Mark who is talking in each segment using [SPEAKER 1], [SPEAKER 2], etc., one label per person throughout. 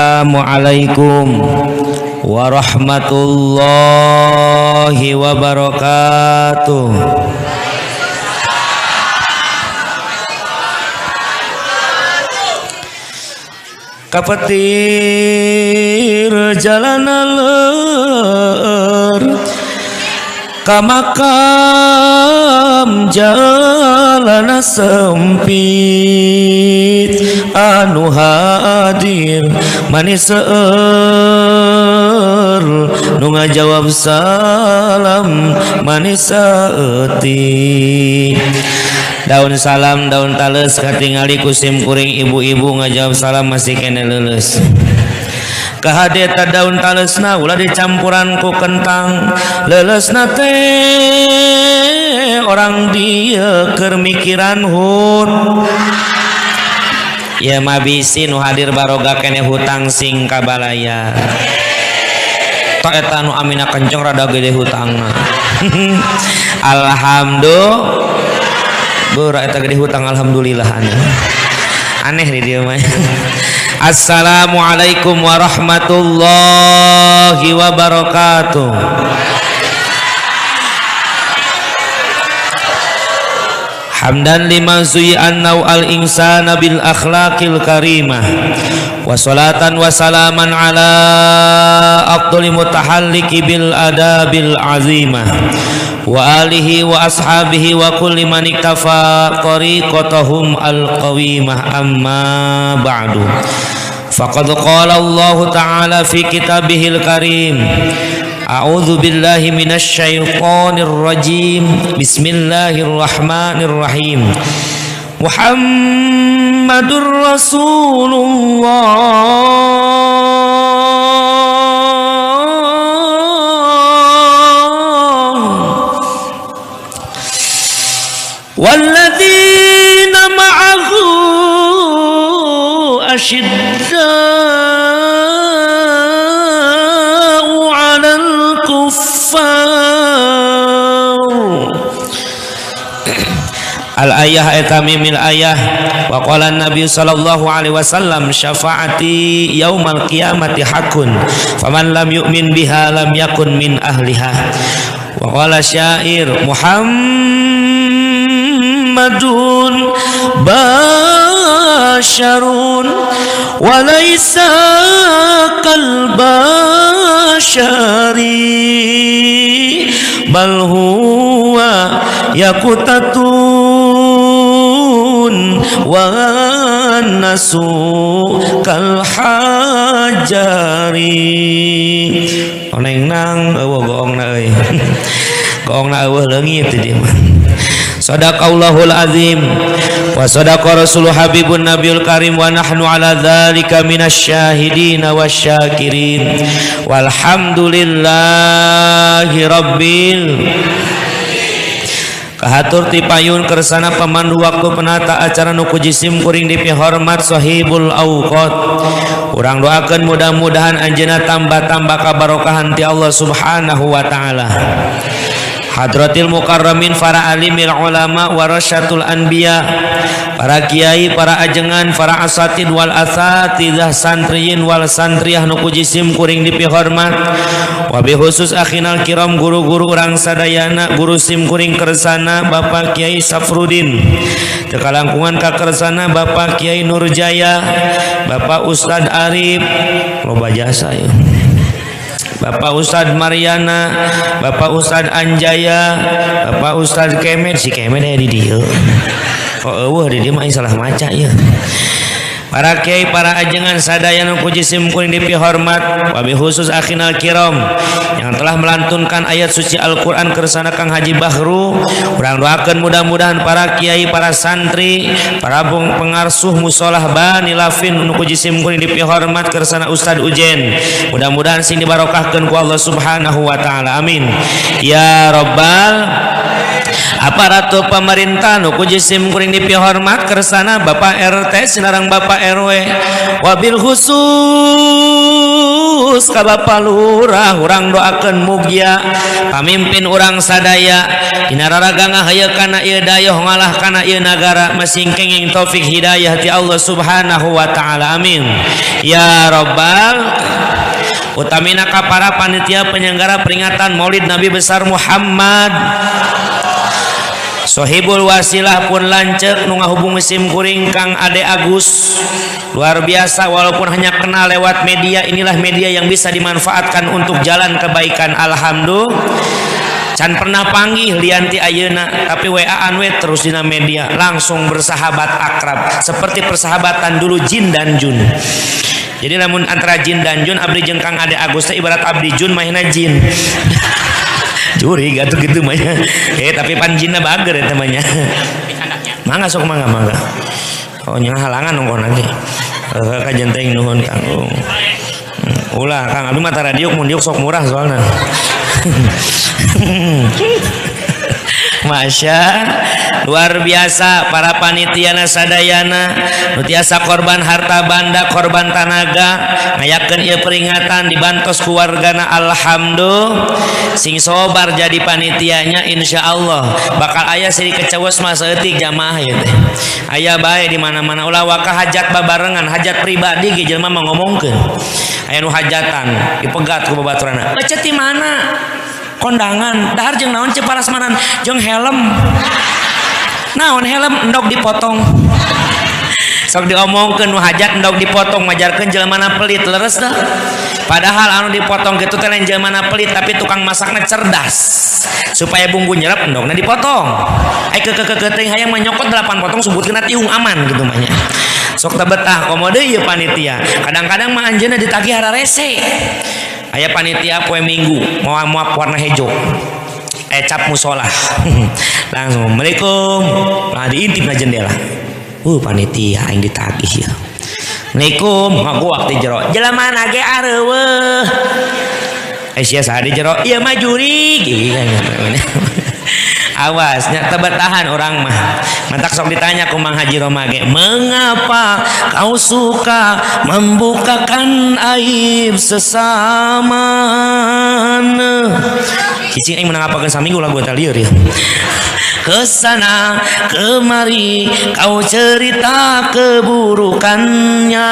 [SPEAKER 1] Assalamualaikum warahmatullahi wabarakatuh. Kapetir jalan aleur ka makam jalan sempit, anu hadir manis seueur, nu ngajawab salam manis saeutik. Daun salam daun tales katingali ku sim kuring ibu-ibu ngajawab salam masih kene leuleus. Kahadeta daun talesna ulah dicampuran ku kentang, leuleusna teh orang dieu keur mikiran hut. Ya mah bisi nu hadir baroga kene hutang sing kabalaya. Tok eta nu amina kenceng rada gede hutangna. Alhamdulillah. Beurak eta gede hutang alhamdulillah aneh. Aneh di dieu mah. Assalamualaikum warahmatullahi wabarakatuh. Hamdan liman zuyi'an al insana bil akhlaqil karimah. Wa salatan wa salaman ala afdali mutahalliki bil adabil azimah. Wa alihi wa ashabihi wa kulli man iktafa tariqatahum al-qawimah, amma ba'du. Faqad qala Allah ta'ala fi kitabihil karim, a'udzu billahi minasy syaithanir rajim, bismillahirrahmanirrahim. Muhammadur Rasulullah walladzina ma'ahu asyidda'u 'alal kuffar. Al-ayah eta mimil ayah. Wa qala Nabi sallallahu alaihi wasallam, syafaati yaumal qiyamati hakun faman lam yu'min biha lam yakun min ahliha. Wa qala syair, Muhammadun basharun wa laisa kal bashari bal huwa yaqutatun wa nasu kal hajari. Oneng nang eueuh goongna euy. Goongna eueuh leungit di dieu mah. Sadaqallahul azim wa sadaqa rasuluh habibun nabiyul karim wa nahnu ala dzalika minasyahidin wasyakirin walhamdulillahi rabbil. Kahatur ti payun kersana pemandu waktu penata acara nu ku jisim kuring dipihormat sahibul awqat. Urang doakeun mudah-mudahan anjeunna tambah-tambah kabarokahan ti Allah Subhanahu wa taala. Hadratil mukarramin, para alimil ulama warasyatul anbiya, para kiai, para ajengan, para asatid wal asatidzah, santriyin wal santriyah nu ku jisim kuring dipihormat. Wabi khusus akhinal kiram, guru-guru urang sadayana, guru sim kuring kersana Bapak Kiai Safrudin, teu kalangkungan ka kersana Bapak Kiai Nurjaya, Bapak Ustad Arif, loba jasa ya. Bapak Ustad Mariana, Bapak Ustad Anjaya, Bapak Ustad Kemet, si Kemet aya di dieu. Kok eueuh di dieu mah salah maca ieu. Para kiai, para ajengan sadaya nu ku jisim kuring dipihormat, wabi khusus akhinal kiram yang telah melantunkan ayat suci Al-Qur'an kersana Kang Haji Bahru. Urang doakeun mudah-mudahan para kiai, para santri, para pengarsuh musolah Bani Lafin nu ku jisim kuring dipihormat kersana Ustad Ujen, mudah-mudahan sing dibarokahkeun ku Allah Subhanahu wa taala. Amin ya rabbal. Aparatur pemerintah nu ku jisim kuring dipihormat kersana Bapak RT sinarang Bapak RW, wabil khusus Khusus ka Bapak Lurah, urang doakeun mugia pamimpin urang sadaya dina raraga ngaheuyeuk kana ieu dayoh, ngalah kana ieu nagara, masing kenging taufik hidayah ti Allah Subhanahu wa taala. Amin ya rabbal. Utamina ka para panitia penyelenggara peringatan Maulid Nabi besar Muhammad, Sohibul Wasilah, pun lanceuk nu ngahubung sim kuring, Kang Ade Agus, luar biasa. Walaupun hanya kenal lewat media, inilah media yang bisa dimanfaatkan untuk jalan kebaikan. Alhamdulillah, can pernah panggih lian ti ayeuna, tapi WA-an we terus dina media, langsung bersahabat akrab seperti persahabatan dulu jin dan jun. Jadi lamun antara jin dan jun, abdi jeung Kang Ade Agus teh ibarat abdi jun, manehna jin. Curi atuh gitu mah. Eh, tapi pan jinna bager eta mah nya. Mangga sok, mangga, mangga. Oh nya, halangan nongkon lagi. Heuh, kajen teh, nuhun, Kang. Ulah, Kang, abdi mah tara diuk, mun diuk sok murah soalna. Masya, luar biasa para panitia sadayana nu tiasa korban harta banda, korban tanaga ngayakeun ieu peringatan, dibantos ku wargana. Alhamdulillah, sing sobar jadi panitianya, insya Allah bakal aya siri kecewas mah saeutik, jamaah ieu teh aya bae di mana-mana. Ulah waka hajat babarengan, hajat pribadi ge jelema mah ngomongkeun. Aya nu hajatan dipegat ku babaturanna, "Ece ti mana?" "Kondangan." "Dahar jeung naon?" "Ceu parasmanan." "Jeung helm naon?" "Helm endog dipotong." Sok diomongkeun nu hajat endog dipotong, majarkeun jelema pelit. Leres dah? Padahal anu dipotong gitu teh lain jelema pelit, tapi tukang masakna cerdas, supaya bumbu nyerap endogna dipotong. Ai ke ke ke teh hayang mah nyokot 8 potong, sebutkeun tiung, aman gitu mah nya. Sok teu betah komo deui ieu panitia. Kadang-kadang mah anjeunna ditagih hararese. Aya panitia poe Minggu mau muap warna hejo, cap musola, langsung, "Assalamualaikum." Nah, diintip na jendela, panitia aing ditagih ya. "Assalamualaikum." Ngaguak di jero, jelema ge areuweuh. Eh, sia saha di jero? "Ieu mah jurig." Awas nya, teu bertahan orang mah. Matak sok ditanya ku Mang Haji Roma ge, "Mengapa kau suka membukakan aib sesama?" Cicing aing menang apakeun saminggu lagu eta, lieur ya. Kesana kemari kau cerita keburukannya.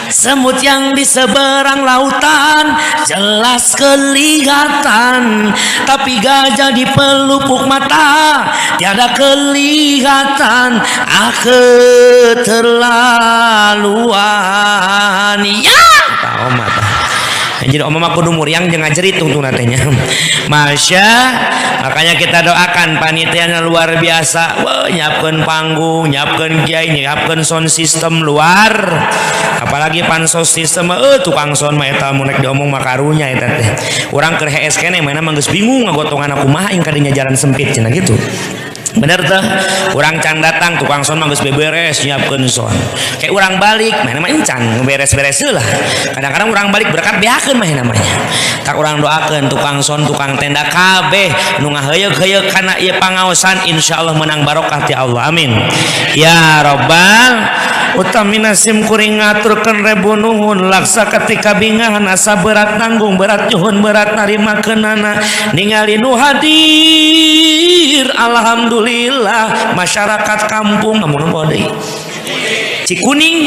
[SPEAKER 1] Semut yang di seberang lautan jelas kelihatan, tapi gajah di pelupuk mata tiada kelihatan. Ah, keterlaluan ya. Tahu mata. Jadi om mah kudu muriang jeung ngajerit tungtung teh nya. Masya, makanya kita doakan panitianya luar biasa. Wah, nyiapkeun panggung, nyiapkeun kiai, nyiapkeun sound system luar. Apalagi pansos system, tukang sound mah eta mun rek diomong mah karunya eta teh. Urang keur hees keneh, mana mah geus bingung ngagotongan kumaha aing kadinya, jalan sempit cenah gitu. Bener tuh, urang can datang, tukang sound mah geus beberes nyiapkeun sound. Kayak urang balik, mana mah encan beres-beres lah. Kadang-kadang urang balik berkat beakeun mah namanya. Tak urang doakeun tukang sound, tukang tenda, kabeh nu ngaheuyeuk-heuyeuk kana ieu pangaosan, insyaallah menang barokah ti Allah. Amin ya rabbal. Utamina sim kuring ngaturkeun rebu nuhun laksa ketika bingahan, asa berat nanggung, berat nyuhun, berat narimakeunana ningali nu hadir. Alhamdulillah, masyarakat kampung amun apa deui, Cikuning,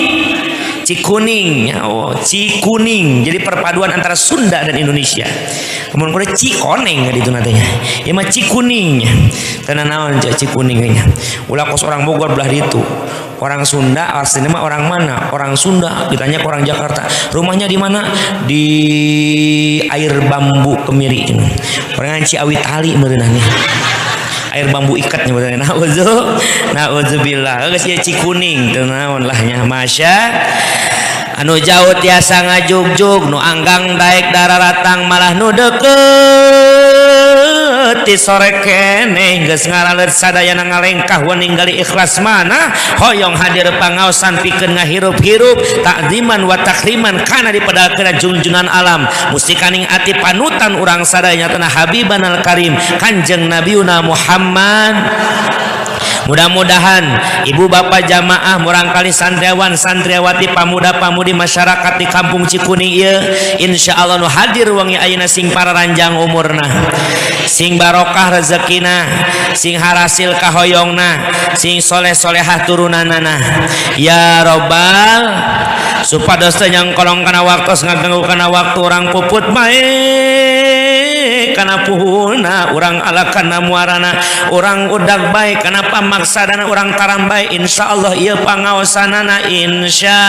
[SPEAKER 1] Cikuning ya, oh, Cikuning, jadi perpaduan antara Sunda dan Indonesia. Kemudian kudu Cikoneng gitu nantinya ya mah Cikuning tenan naon Cikuning nya. Ulah kos orang Bogor belah ditu. Orang Sunda aslinya mah orang mana? Orang Sunda ditanya ke orang Jakarta, "Rumahnya di mana?" "Di air bambu kemiri." Orang Ciawi tali meureunah nih, air bambu ikat nya meureunah. Naudzubillah, geus ieu Cikuning teu naon lah nya. Masya, anu jauh tiasa ngajugjug, nu anggang daek dararatang, malah nu deket ti sore keneh geus ngaraleut sadayana ngalengkah ninggali ikhlas mana hoyong hadir pangaosan pikeun ngahirup-hirup takziman wa takriman kana dipedalkeun junjunan alam mustikaning ati panutan urang sadaya, tanah Habiban al Karim, Kanjeng Nabiuna Muhammad. Mudah-mudahan ibu bapak jamaah, murangkali santriawan santriawati, pamuda pamudi, masyarakat di kampung Cikuning ieu, insya Allah nu hadir wengi ayeuna sing pararanjang umurna, sing barokah rezekina, sing harasil kahoyongna, sing soleh solehah turunanana ya robbal, supados teu nyangkolong kana waktu, ngaganggu kana waktu. Urang puput bae kana puhuna, urang ala kana muarana, urang udag bae kana pamaksadana, urang taram bae insyaallah ieu pangaosanana insya.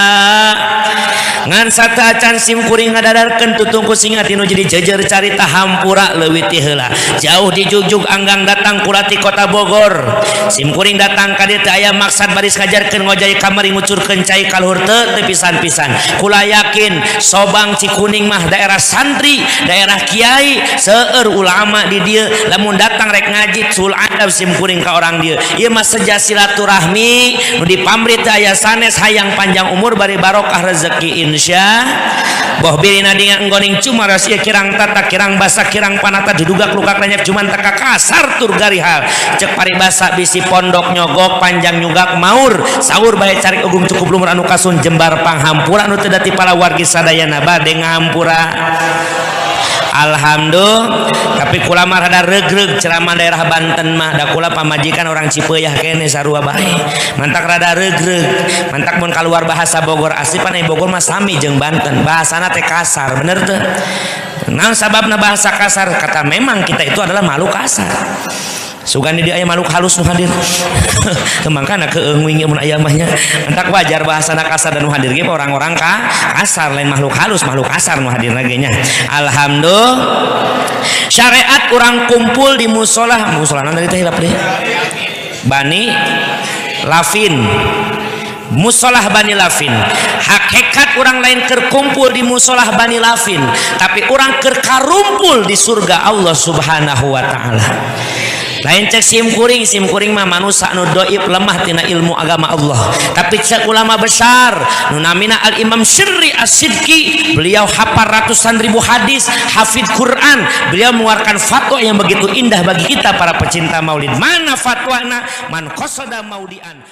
[SPEAKER 1] Ngan sateuacan sim kuring ngadadarkeun tutungku sing ati nu jadi jejer carita, hampura leuwih ti heula jauh dijugjug anggang datang kula ti kota Bogor. Sim kuring datang ka dieu teu aya maksad baris ngajarkeun ngojay kamari, ngucurkeun cai ka luhur, teu teu pisan-pisan. Kula yakin Sobang Cikuning mah daerah santri, daerah kiai, seueur ulama di dieu. Lamun datang rek ngaji sul adab sim kuring ka orang dieu. Ieu mah seja silaturahmi nu dipamrit teu aya sanes, hayang panjang umur bari barokah rezeki insya. Boh bilina dinga enggoning cumaros ieu kirang tata, kirang basa, kirang panata, didugak lukak lenyap cuman teka kasar tur garihal. Cek paribasa bisi pondok nyogok panjang nyugak maur sahur bae cari ugung cukup lumur anu kasun jembar panghampura nu teu dati pala wargi sadayana bade ngahampura. Alhamdulillah, tapi kula mah rada regreg ceramah daerah Banten mah, da kula pamajikan orang Cipeuyeah kene sarua bae, mantak rada regreg. Mantak mun keluar bahasa Bogor asli pan Bogor mah sami jeung Banten, bahasana teh kasar, bener teu? Nah, sababna bahasa kasar kata memang kita itu adalah makhluk kasar. Sugan di aya makhluk halus nu hadir, mangkana keungwing mun aya mah nya. Entak wajar bahasana kasar dan nu hadir ge orang-orang ka kasar, lain makhluk halus, makhluk kasar nu hadir ge nya. Alhamdulillah, syariat urang kumpul di musola, musola tadi teh hilap deh, Bani Lafin, musolah Bani Lafin. Hakikat orang lain kerkumpul di musolah Bani Lafin, tapi orang kerkarumpul di surga Allah Subhanahu wa Ta'ala. Lain cek sim kuring, sim kuring mah manusia nu doib, lemah tina ilmu agama Allah, tapi cek ulama besar nu namina Al Imam Sirri As-Sidqi, beliau hafal ratusan ribu hadis, hafid Quran. Beliau mengeluarkan fatwa yang begitu indah bagi kita para pecinta maulid. Mana fatwana? Man qasada maudian.